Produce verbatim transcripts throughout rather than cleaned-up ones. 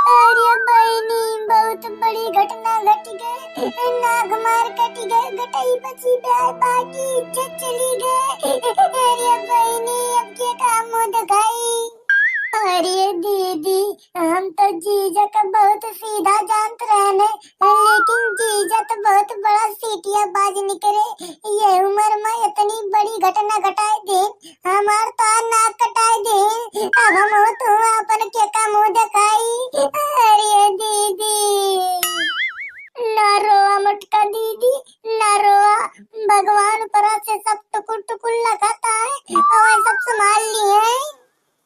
अरे बहिनी, बहुत बड़ी घटना घट गए, नाक मार कट गए, गटई बची बा, बाकी इज्जत चली गए। अरे बहिनी, अब के का मुंह दिखाई? अरे दीदी, हम तो जीजा का बहुत सीधा जानत रहने, लेकिन जीजा तो बहुत बड़ा सीटिया बाज निकले। ये उम्र में इतनी बड़ी घटना घटाए दे, हमार तो नाक कटाए दे। अब हम हो तो अपन के का मुंह दिखाई। अरे दीदी, ना रोआ मोटका दीदी, ना रोआ। भगवान ऊपरा से सब टुकुर टुकुर लखात है और सब संभाल लिए हैं।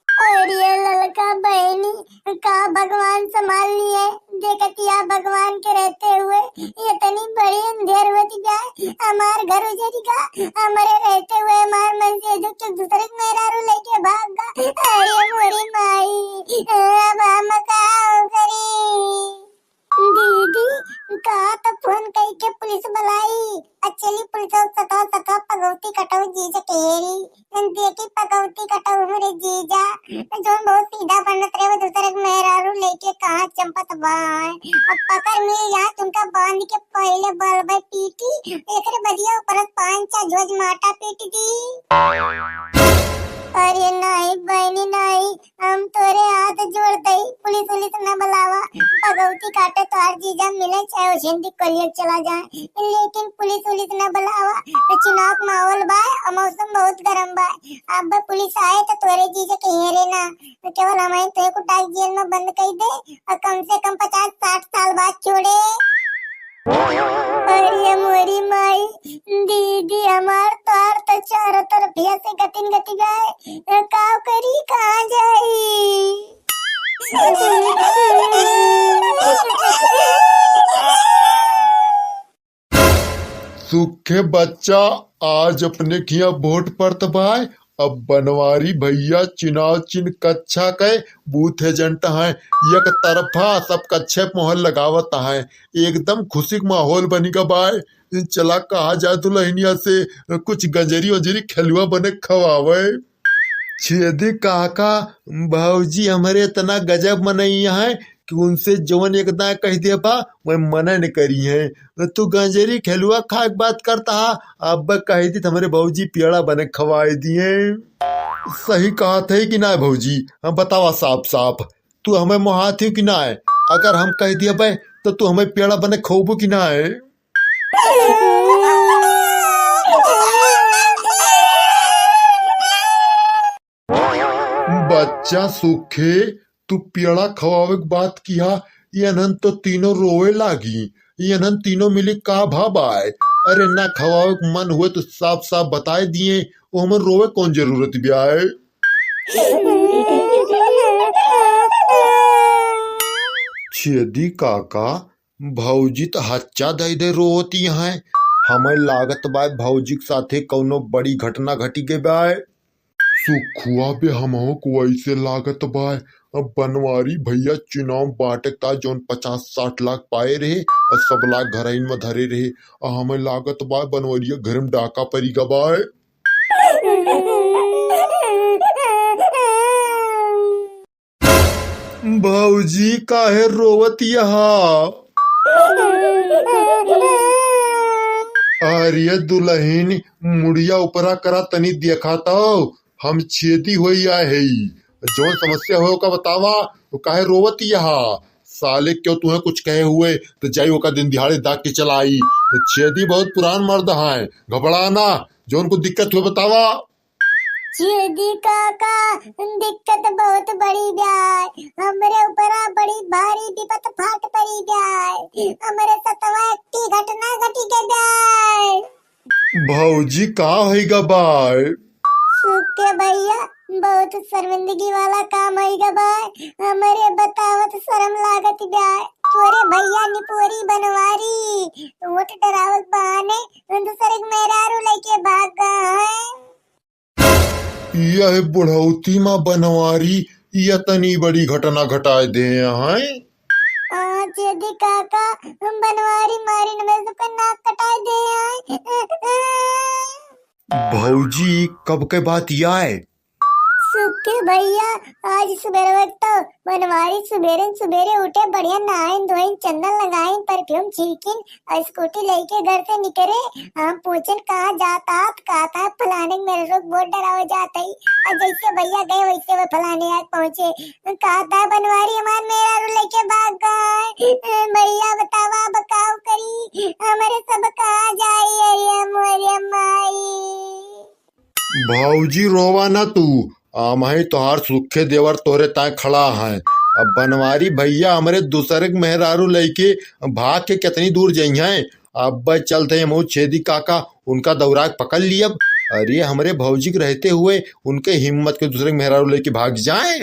अरे ललका बहिनी, का भगवान संभाल लिए? देखतिया भगवान के रहते हुए इतनी बड़ी अंधेर होती जाए, हमार घर उजड़ी गा, हमारे रहते हुए हमार मन से जो क्यों दूसरे के मेहरारू लेके भाग गा। अरे मोरी माई, अब हम का करी? दीदी, का तो फोन कई के पुलिस बुलाई। आ चली पुलिस सतवा सतवा पगौती कटऊ जीजा के हेरी। देखी पगौती कटऊ हमरे जीजा, जोन बहुत सीधा बनत रहे, वो दूसरे के मेहरारू लेके कहाँ चंपत बाय। अब पकड़ मिल जाए तो उनका बांध के पहले बलबे पीटी, एकरे बदिया ऊपर पांच चार झोज माटा पीट दी। अरे नहीं बहनी नहीं, हम तोरे हाथ जोड़ दई, पुलिस उलिस न बुलावा। पगौती काटे तोहार जीजा मिले, चाहे वो हिंदी कोलिया चला जाए, लेकिन पुलिस उलिस न बुलावा। तो चुनाव के माहौल बा और मौसम बहुत गरम बा। अब पुलिस आए तो तोरे जीजा के हेरे ना, तो केवल हमारे तोहे को डाक जेल में बंद कर दे और कम से कम पचास साठ साल बाद छोड़े। अरे मोरी माई, दीदी हमार तार तो चारों तरफिया से गतिन गति जाए, का करी कहाँ जाई? सुखे बच्चा, आज अपने खिया वोट पड़त बाय। अब बनवारी भैया चुनाव चिन्ह कच्छा के बूथ एजेंट हैं, एक तरफा सब कच्छे मोहर लगावत हैं। एकदम खुशी के माहौल बनी गा बाय। चला कहा जाए दुल्हनिया से कुछ गंजरी वंजरी खेलुआ बने खवावे। छेदी काका, भौजी हमरे इतना गजब मनई हैं कि उनसे जवन एक दाएं कह देबा, वह मना न करी हैं। तू गंजरी खेलुआ खाए के बात करता हा, अब कह दी तो हमरे भौजी पेड़ा बने खवाए दिए। सही कहत है कि ना भौजी? हाँ, बतावा साफ साफ, तू हमें मोहात हो कि ना? अगर हम कह दिए बे तो तू हमें पेड़ा बने खवाबू कि ना? बच्चा सुखे, तू पेड़ा खवावे के बात किहा, ये अनहन तो तीनों रोवे लागी। ये अनहन तीनों मिली का भा बाय? अरे ना खवावे के मन हुए तो साफ साफ बताए दिए, वो हमर रोवे कौन जरूरत ब्याय? छेदी काका, भौजी त हच्चा दे दे रोवती हैं। हमें लागत बाय भौजी के साथे कौनो बड़ी घटना घटी गई बाय। सुखुआ बे, हमहू को वैसे लागत बाय। अब बनवारी भैया चुनाव बांटे ता जौन पचास साठ लाख पाए रहे और सब लाख घरइन में धरे रहे। आ हमें लागत बाय बनवरिया घर में डाका परी गा बाय। भौजी काहे रोवत यहा? अरे दुल्हन, मुड़िया ऊपरा करा, तनी देखा तो, हम छेदी होई आए हई। जौन समस्या हो का बतावा, तो काहे रोवत यहा? साले क्यों तुहे कुछ कहे हुए तो जाई ओका दिन दिहाड़े दाग के चला आई। छेदी बहुत पुरान मर्द हैं, घबरा ना, जौन को दिक्कत हुए बतावा। छेदी काका, दिक्कत बहुत बड़ी ब्याय। हमरे ऊपरा बड़ी भारी विपत फाट पड़ी ब्याय। हमरे सतवा एक घटना घटी के ब्याय। भौजी, का होई गा बाय? सुखे भैया, बहुत शर्मिंदगी वाला काम होई गा बाय। हमरे बतावत शर्म लागत ब्याय। तोरे भैया निपोरी बनवारी वोट डरावत बहाने दूसरे के मेहरारू लेके भाग गा है। यह बुढ़ौती मा बनवारी यतनी बड़ी घटना घटाए दे हैं। हाँ, छेदी काका, बनवारी मारिन में सबका नाक कटाए दे हैं। भौजी, कब के बात आय? सुखे भैया, आज सुबेरे वक्त तो बनवारी सुबेरे सुबेरे उठे, बढ़िया नहाइन धोइन, चंदन लगाइन, परफ्यूम छिड़किन, और स्कूटी लेके घर से निकरे। हम पूछन, "कहाँ जात आत?" कहत है, "फलाने के मेहरारू बहुत डरावे जात है।" और जैसे भैया गए, वैसे वो फलाने आके पहुँचे। कहत है, "बनवारी हमार मेहरारू लेके भाग गए। भैया बतावा, अब काउ करी? हमरे सब कहाँ जाई? अरे मोरे माई।" भौजी, रोवा ना तू, हमही तोहार सुखे देवर तोहरे ताय खड़ा हैं। अब बनवारी भैया हमरे दूसरे के मेहरारू लइके भाग के कितनी दूर जइहैं। अब चलते हमहू छेदी काका उनका दौरा के पकड़ लियब। अरे, हमरे भौजी के रहते हुए उनके हिम्मत के दूसरे के मेहरारू लइके भाग जाए।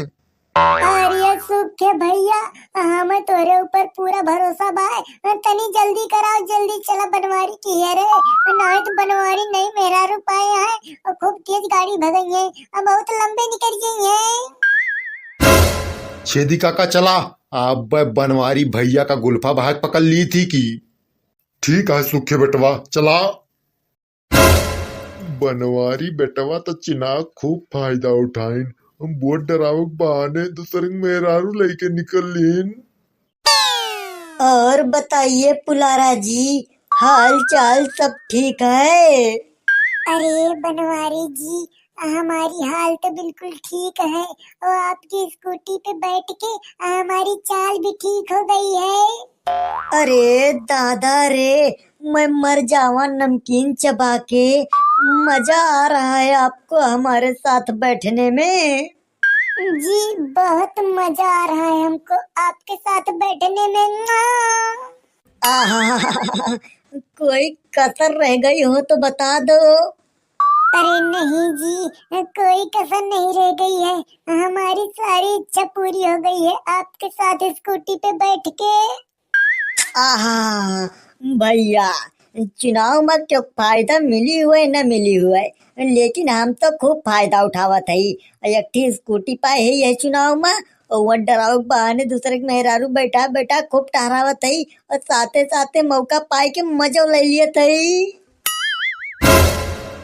अरे सुखे भैया, हम तोरे ऊपर पूरा भरोसा बा। तनी जल्दी कराओ, जल्दी चला बनवारी की है रे, नाहीं तो बनवारी नई मेहरारू पाए हैं और खूब तेज गाड़ी भगई है, अब बहुत लंबे निकल गई है। छेदी काका चला, अब बनवारी भैया का गुल्फा भाग पकड़ ली थी कि। ठीक है सुखे बेटवा, चला। बनवारी बेटवा त चुनाव खूब फायदा उठाइन। हम वोट डरावे के बहाने दूसरे के मेहरारू लइके निकल लीन। और बताइए पुलारा जी, हाल चाल सब ठीक है? अरे बनवारी जी, हमारी हाल तो बिल्कुल ठीक है और आपकी स्कूटी पे बैठ के हमारी चाल भी ठीक हो गई है। अरे दादा रे, मैं मर जावा नमकीन चबा के। मजा आ रहा है आपको हमारे साथ बैठने में? जी, बहुत मजा आ रहा है हमको आपके साथ बैठने में। आहा, कोई कसर रह गई हो तो बता दो। अरे नहीं जी, कोई कसर नहीं रह गई है, हमारी सारी इच्छा पूरी हो गई है आपके साथ स्कूटी पे बैठ के। आहा, भैया, चुनाव में क्यों फायदा मिली हुए न मिली हुए, लेकिन हम तो खूब फायदा उठावत हई। एक ठी स्कूटी पाए है यह चुनाव में, और वोट डरावे के बहाने दूसरे के मेहरारू बैठा बैठा खूब टहरावत हई, और साथे साथे मौका पाए के मजो ले लियत हई।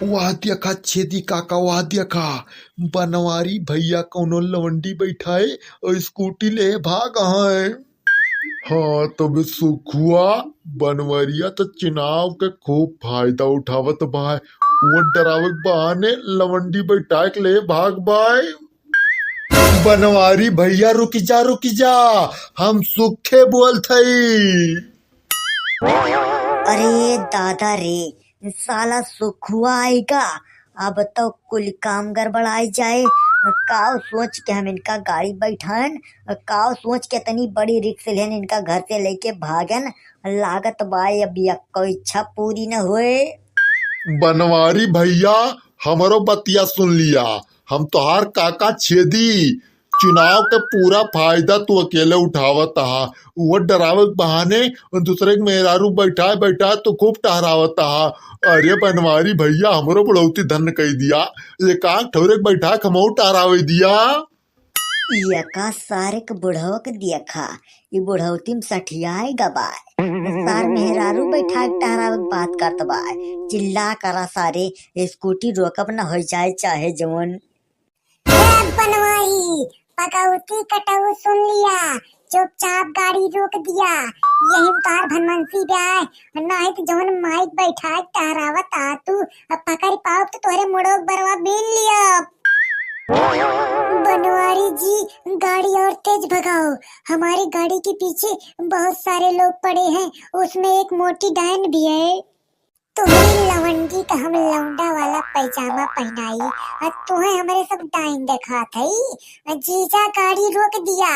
वाह देखा छेदी काका, वाह देखा, बनवारी भैया कौनो लवंडी बैठाए और स्कूटी ले भाग हैं। हाँ, तब सुखुआ बनवरिया त चुनाव के खूब फायदा उठावत बाय। वोट डरावे के बहाने लवंडी बैठा के ले भाग बाय। बनवारी भैया रुक जा, रुक जा, हम सुखे बोलत हई। अरे दादा रे, साला सुखुआ आइगा, अब तो कुल काम गड़बड़ाई जाए। काव सोच के हम इनका गाड़ी बैठान, काव सोच के इतनी बड़ी रिक्स लेन इनका घर से लेके भागन, लागत बा अब यक्को इच्छा पूरी न होए। बनवारी भैया, हमरो बतिया सुन लिया, हम तोहार काका छेदी, चुनाव के पूरा फायदा तू अकेले उठावत हा। वो डरावे के बहाने दूसरे के मेहरारू बैठाए बैठाए तू खूब टहरावत हा। अरे बनवारी भैया, हमरो बुढ़ौती धन्य कई दिया, एक आध ठौरे के बैठा के हमहू टहरावे दिया। यका सारे के बुढ़वा के देखा, ई बुढ़ौती में सठियाए गबाय। सार मेहरारू बैठा के टहरावे के बात करत बाय, चिल्ला करा सारे, स्कूटी रोकब न हो जाए चाहे जवन। ए बनवारी, पकौती कटऊ सुन लिया, चुपचाप गाड़ी रोक दिया। यही में तोहार भनमंसी ब्याह, नाहीं तो जवन माइक बैठा के टहरावत आ तू, अब पकड़ पाओ तो तोहरे मुड़ो के बरवा बीन लिया। बनवारी जी, गाड़ी और तेज भगाओ, हमारी गाड़ी के पीछे बहुत सारे लोग पड़े हैं, उसमें एक मोटी डायन भी है। तुम्हें लवंडी का हम लौंडा वाला पैजामा पहनाई, और तुम्हें हमारे सब डाइन दिखात हई। जीजा गाड़ी रोक दिया,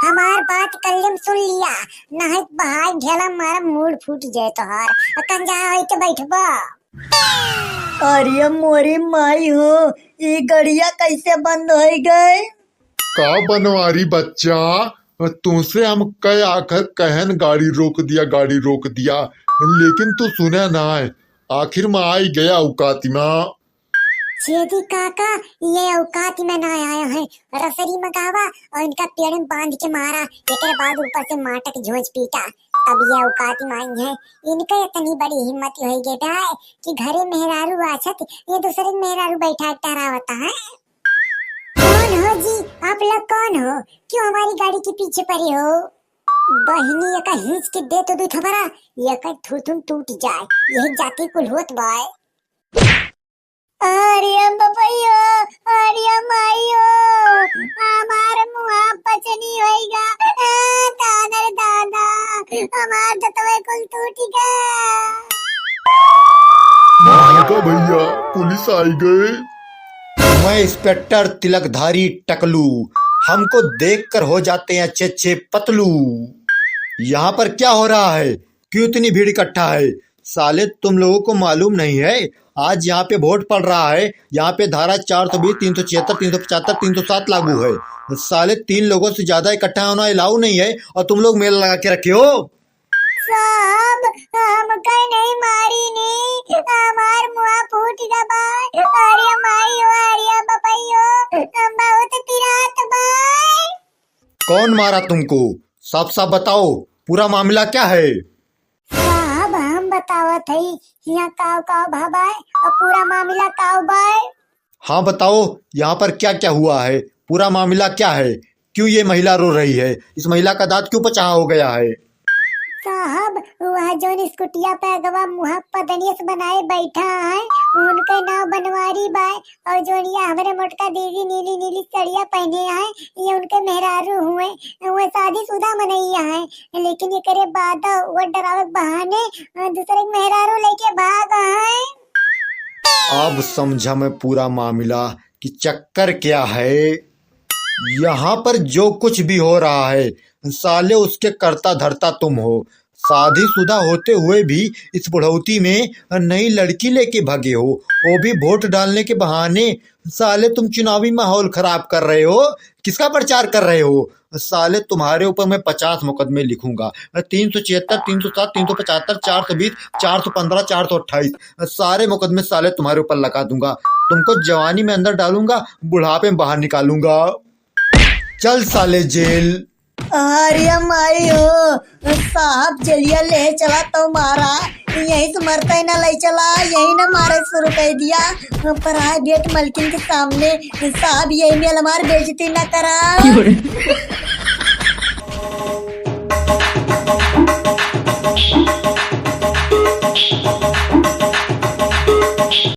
हमार बात कल्ले में सुन लिया, नाहीं बहाई ढेला मारा मूड़ फूट जाए तोहार, और कंजा होई के बैठबा। अरे मोरी माई हो, ई गड़िया कैसे बंद हो गए? का बनवारी बच्चा, तुमसे हम कई आखर कहन गाड़ी रोक दिया, गाड़ी रोक दिया, लेकिन तू सुने ना है। आखिर में आई गया औकात में। छेदी काका, ये औकात में ना आया है, रसरी मंगावा और इनका पेड़ में बांध के मारा, एकरे बाद ऊपर से माटक झोंझ पीटा, तब ये औकात में आई है। इनका इतनी बड़ी हिम्मत हो गई बा कि घरे मेहरारू आछत, ये दूसरे मेहरारू बैठा के टहरावता है। कौन हो जी, आप लोग कौन हो? क्यों हमारी गाड़ी के पीछे पड़े हो? बहिनी, एका हींच के दे तो दू थपरा, एकर थुथुन टूट जाए, यही जाति कुल होत बाय। अरे बपैयो, अरे माइयो, हमार मुआ पचनी होइगा। ए, दादा रे दादा, हमार दतवे कुल टूट गया। भागा भैया, पुलिस आई गए। मैं इंस्पेक्टर तिलकधारी टकलू, हमको देखकर हो जाते हैं अच्छे अच्छे पतलू। यहाँ पर क्या हो रहा है? क्यों इतनी भीड़ इकट्ठा है? साले, तुम लोगों को मालूम नहीं है, आज यहाँ पे वोट पड़ रहा है। यहाँ पे धारा चार सौ बीस, तीन सौ छिहत्तर, तीन सौ पचहत्तर, तीन सौ सात लागू है। साले, तीन लोगों से ज्यादा इकट्ठा होना अलाउ नहीं है और तुम लोग मेला लगा के रखे हो। साहब, हमका नहीं मारी नी, हमार मुआ फूट गबा। अरे माई हो, अरे बपैयो, हम बहुत पिरात बाय। कौन मारा तुमको? साफ साफ बताओ, पूरा मामला क्या है? साहब, हम बतावत हई, यहाँ काव काव भबाय और पूरा मामला काव बाय। हाँ बताओ, यहाँ पर क्या क्या हुआ है, पूरा मामला क्या है, क्यों ये महिला रो रही है, इस महिला का दांत क्यों पचहा हो गया है? साहब, वह जोन स्कूटिया पे अगवा मुहा पदनियस बनाए बैठा है, उनके नाव बनवारी बाय। और जोनिया हमरे मोटका दीदी नीली नीली सड़िया पहने आए, ये उनके मेहरारू हुए, वो शादीशुदा मनैया है, लेकिन एकरे बाद वो डरावे के बहाने, अ, दूसरे के मेहरारू लेके भाग आए। अब समझा मैं पूरा मामला कि चक्कर क्या है। यहाँ पर जो कुछ भी हो रहा है, साले, उसके कर्ता धर्ता तुम हो। शादीशुदा होते हुए भी इस बुढ़ौती में नई लड़की लेके भागे हो, वो भी वोट डालने के बहाने। साले, तुम चुनावी माहौल खराब कर रहे हो, किसका प्रचार कर रहे हो? साले, तुम्हारे ऊपर मैं पचास मुकदमे लिखूंगा, तीन सौ छिहत्तर, तीन सौ सात, तीन सौ पचहत्तर, चार सौ बीस, चार सौ पन्द्रह, चार सौ अट्ठाईस, सारे मुकदमे साले तुम्हारे ऊपर लगा दूंगा। तुमको जवानी में अंदर डालूंगा, बुढ़ापे में बाहर निकालूंगा। चल साले जेल। अरे माई हो, साहब जेलिया ले चला तो मारा, यहीं से मरता ही ना ले चला, यहीं ना मारे शुरू कर दिया। प्राइवेट मलकिन के सामने साहब यही में हमार बेइज्जती ना करा।